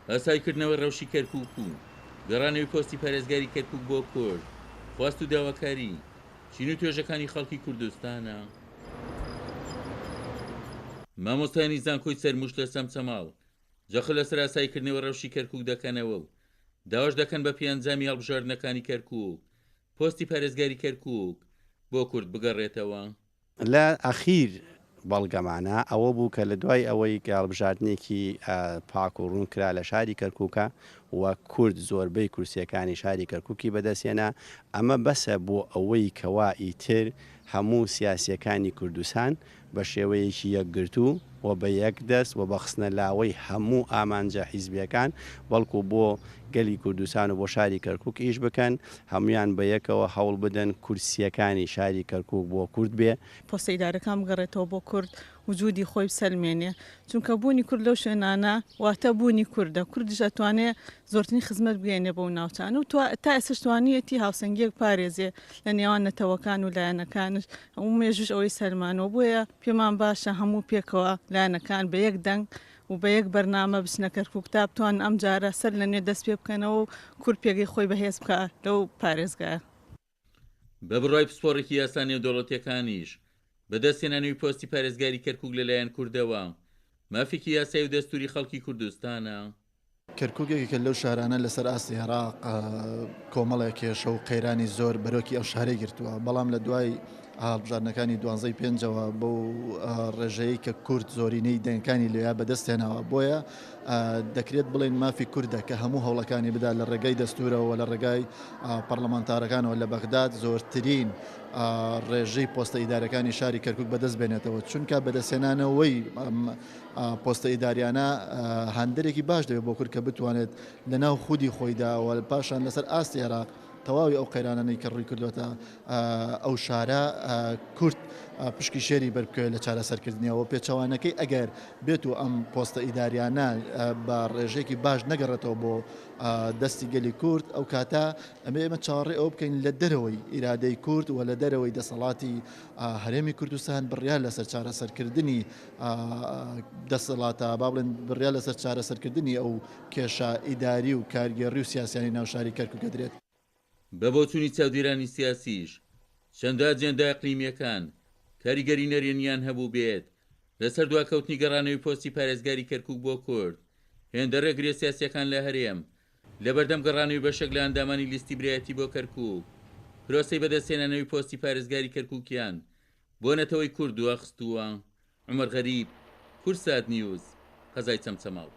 ئاساییکردنەوەی ڕەوشی کەرکووک و گەڕانەوەی پۆستی پارێزگاری کەرکووک بۆ کورد، خواست و داواکاری چین و توێژەکانی خەڵکی کوردستانە. مامۆستایانی زانکۆی چەرموش لە چەمچەماڵ جەخت لەسەر ئاساییکردنەوەی ڕەوشی کەرکووک دەکەنەوە و داواش دەکەن بە پێی ئەنجامی هەڵبژاردنەکانی کەرکووک پۆستی پارێزگاری کەرکووک بۆ کورد بگەڕێتەوە. لە ئەخیر بەڵگەمانە ئەوە بوو کە لە دوای ئەوەی کە هەڵبژاردنێکی پاک و ڕوون کرا لە شاری کەرکووکە و کورد زۆربەی کورسییەکانی شاری کەرکووکی بەدەستهێنا، ئەمە بەسە بۆ ئەوەی کەوا ئیتر هەموو سیاسییەکانی کوردستان بە شێوەیەکی یەکگرتوو و بە یەک دەست و بە خستنە لاوەی هەموو ئامانجە حیزبییەکان بەڵکو بۆ گەلی کوردستان و بۆ شاری کەرکوک ئیش بکەن، هەموویان بە یەکەوە هەوڵ بدەن کورسییەکانی شاری کەرکوک بۆ کورد بێ. پۆستە ئیدارەکان بگەڕێتەوە بۆ کورد وجودی خۆی بسەلمێنێ چونکە بوونی کورد لەو شوێنانە واتە بوونی کوردە کوردیش ئەتوانێ زۆرترین خزمەت بگەیەنێ بەو ناوچانە و تا ئێستاش توانیەتی هاوسەنگیەک پارێزێ لە نێوان نەتەوەکان و لایەنەکانش و مێژووش ئەوەی سەلمانوە بۆیە پێمان باشە هەموو پێکەوە لایەنەکان بە یەک دەنگ و بە یەک بەرنامە بچنە کەرکوک تا بتوانن ئەم جارە سەر لە نوێ دەست پێ بکەنەوە و کورد پێگەی خۆی بەهێز بکا لەو پارێزگایە. بە بڕوای پسپۆڕێکی یاسا نێودەوڵەتییەکانیش، بەدەستهێنانەوەی پۆستی پارێزگاری کەرکوک لەلایەن کوردەوە، مافێکی یاسایی و دەستووری خەڵکی کوردستانە. کەرکوک یەکێکە لەو شارانە لەسەر ئاستی عێراق کۆمەڵێک کێشە و قەیرانی زۆر بەرۆکی ئەو شارەی گرتووە، بەڵام لە دوای هەڵبژاردنەکانی دوانزەی پێنجەوە بەو ڕێژەیەی کە کورد زۆرینەی دەنگەکانی لەوێ بەدەستهێناوە، بۆیە دەکرێت بڵێین مافی کوردە کە هەموو هەوڵەکانی بدات لە ڕێگای دەستوورەوە و لە ڕێگای پەڕلەمانتارەکانەوە لە بەغداد زۆرترین ڕێژەی پۆستە ئیدارەکانی شاری کەرکوک بەدەست بێنێتەوە، چونکە بەدەستهێنانەوەی پۆستە ئیداریانە هاندەرێکی باش دەبێت بۆ کورد کە بتوانێت لەناو خودی خۆیدا و پاشان لەسەر ئاستی عێراق تەواوی ئەو قەیرانانەی کە ڕووی کردووەتە ئەو شارە کورد پشکی شێری بەربکەوێت لە چارەسەرکردنیەوە، پێچەوانەکەی ئەگەر بێت و ئەم پۆستە ئیداریانە بە ڕێژەیەکی باش نەگەڕێتەوە بۆ دەستی گەلی کورد ئەو کاتە ئەمێ ئێمە چاوەڕێ ئەوە بکەین لە دەرەوەی ئیرادەی کورد و لە دەرەوەی دەسەڵاتی هەرێمی کوردستان بڕیار لەسەر چارەسەرکردنی دەسەڵاتە با بڵێن بڕیار لەسەر چارەسەرکردنی ئەو کێشە ئیداری و کارگێڕی و سیاسیانەی ناو شاری کەرکوک ئەدرێت. بە بۆچوونی چاودێرانی سیاسیش، چەندە ئەجێندا ئیقلیمییەکان کاریگەری نەرێنییان هەبووبێت لەسەر دواکەوتنی گەڕانەوەی پۆستی پارێزگاری کەرکوک بۆ کورد، هێندە ڕێگرییە سیاسییەکان لە هەرێم لەبەردەم گەڕانەوەی بەشێک لە ئەندامانی لیستی برایەتی بۆ کەرکوک، پرۆسەی بەدەستهێنانەوەی پۆستی پارێزگاری کەرکوکیان بۆ نەتەوەی کورد دواخستووە. عومەر غەریب، کوردسات نیوز، قەزای چەمچەماڵ.